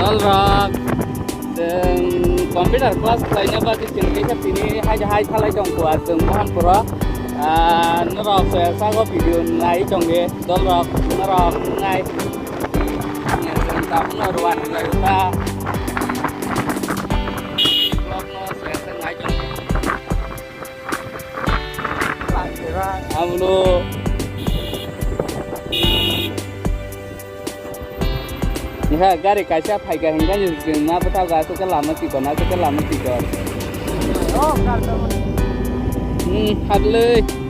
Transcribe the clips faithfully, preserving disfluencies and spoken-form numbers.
Dolrok, chwng computer class khlaina bagwi chwng kaisa tini hai hai thalai tong kho, chwng Mohanpuro. Ah, norok se sago video nai tong di, dolrok norok nai. Chwng tabukno ruan khlai kha. Vlog no se se nai tong di. Amulo. Nokha gari kaisa phaikha hinkhe chwng ma bwthago aswk khe lama chikon, aswk khe lama chikon. Hmm, hadlwi.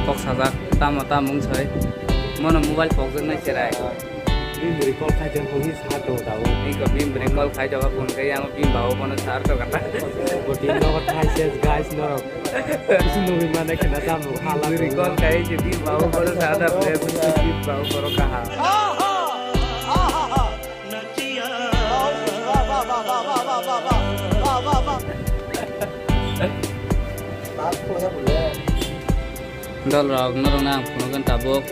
Kok sajak, tamo tamo wng soi. Mono mobile pokjak nai cherai. Bini bwrwi call khai tong phone sa to dao. Iko bini bwrwi call khai jaga phone khe yang bini babu bono sar to kata. Boti no khai ses guys norok. Kusu nungwi mane khena jam rok hala. Bwrwi call khai je bini babu bono sar da ble bini babu bono kaha. Dol rok norok nang phunukgwi tabuk.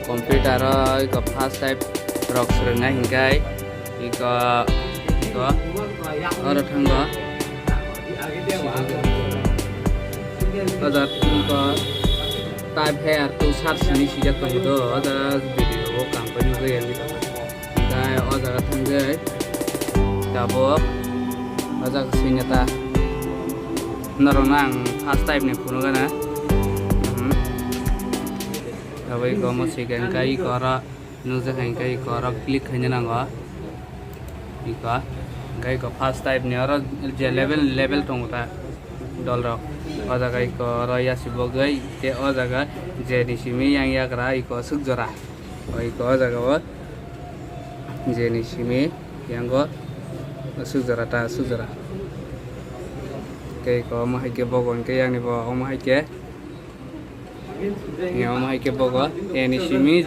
Computer o iko first type rok swrwngnai hinkhe iko, iko oro thango. O jaga iko type here to search hinwi swijak tongo do, o jaga video o kang pai nugwi ang. Hinkhe o jaga thangwi tabuk o jaga swina ta norokno ang first type ni phunukgana. Tabuk iko omo swikha hinkhe iko oro nukjakha hinkhe iko oro click khaina nango. Iko hinkhe iko first type ni oro je level level tongo ta dolrok. O jaga iko oro yasi bogwi tei o jaga je ni simi yang yagra iko aswk jora. O iko o jaga o je ni simi yango aswk jora ta aswk jora. Tei iko omo hai khe bogo hinkhe yang ni bo omo hai khe. Ni omo hai khe bogo, e ni simi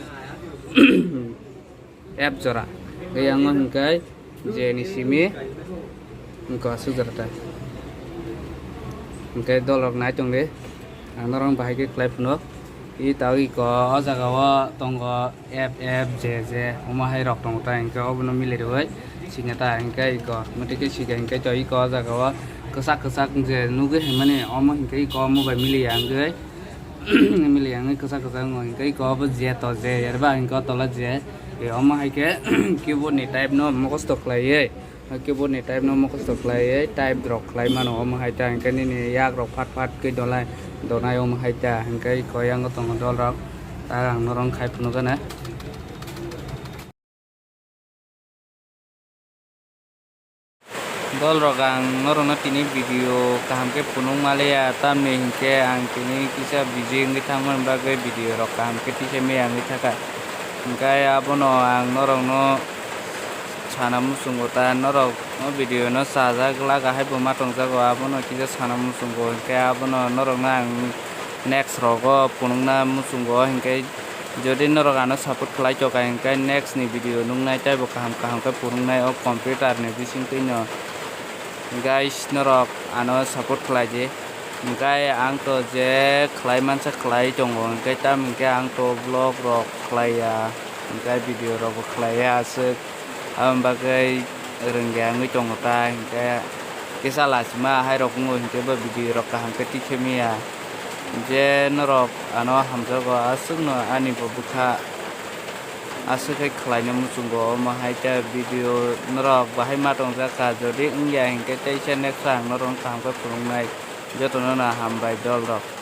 F jora. Tei yango hinkhe je ni simi wngkha aswk jora ta. Hinkhe dolrok nai tong di. Ang norok bahai khe khlai phano. I tao iko o jaga o tongo F F J J omo hai rok tongo ta hinkhe obono milai rwui sina ta hinkhe iko motike sika hinkhe to iko o jaga o kwchak kwchak je nugui hinmani omo hinkhe iko omo bai miliya wngwi. Mili ang kwchak kwchak wngkha iko obo je to je yerba hinkhe tola je. Omo hai khe keyboard ni type no mokhosto khlaiwi, keyboard ni type no mokhosto khlaiwi type rok khlai mano. Omo hai ta hinkhe nini yak rok phat phat khe donai donai omo hai ta hinkhe iko yango tongo dol rok ta ang norok khai phunukgana. Dol rok ang norokno tini video kaham khe phunuk maliya, tamni hinkhe ang tini kisa busy wngwi thangmani bagwi video rok kaham khe tisa miya wngwi thaka. Hinkhe abono ang norokno sana muchungo ta, norok o video no chajak laga hai bo ma tongjago, abono kisa sana muchungo hinkhe abono norokno ang next rogo phunukna muchungo hinkhe. Jodi norok ano support khlai toka hinkhe next ni video nuknai teibo kaham kaham khe phunuknai o computer ni bisingtwi no. Guys, norok ano support khlai di. Hinkhe ang to je khlai mansa khlai tongo hinkhe tamo hinkhe ang to vlog rok khlaiya hinkhe video rok bo khlaiya aswk. Aboni bagwi rwngya wngwi tongo ta hinkhe kisa lachima hai rok wngo hinkhe bo video rok kaham khe tikhe maya. Je norok ano hamjago aswkno ani bo bwkha aswk khe khlaina muchungo omo hai ta video norok bahai ma tongjak kha jodi wngya hinkhe teisa next o ang norok kaham khe phunuknai jotono no hambai dol rok.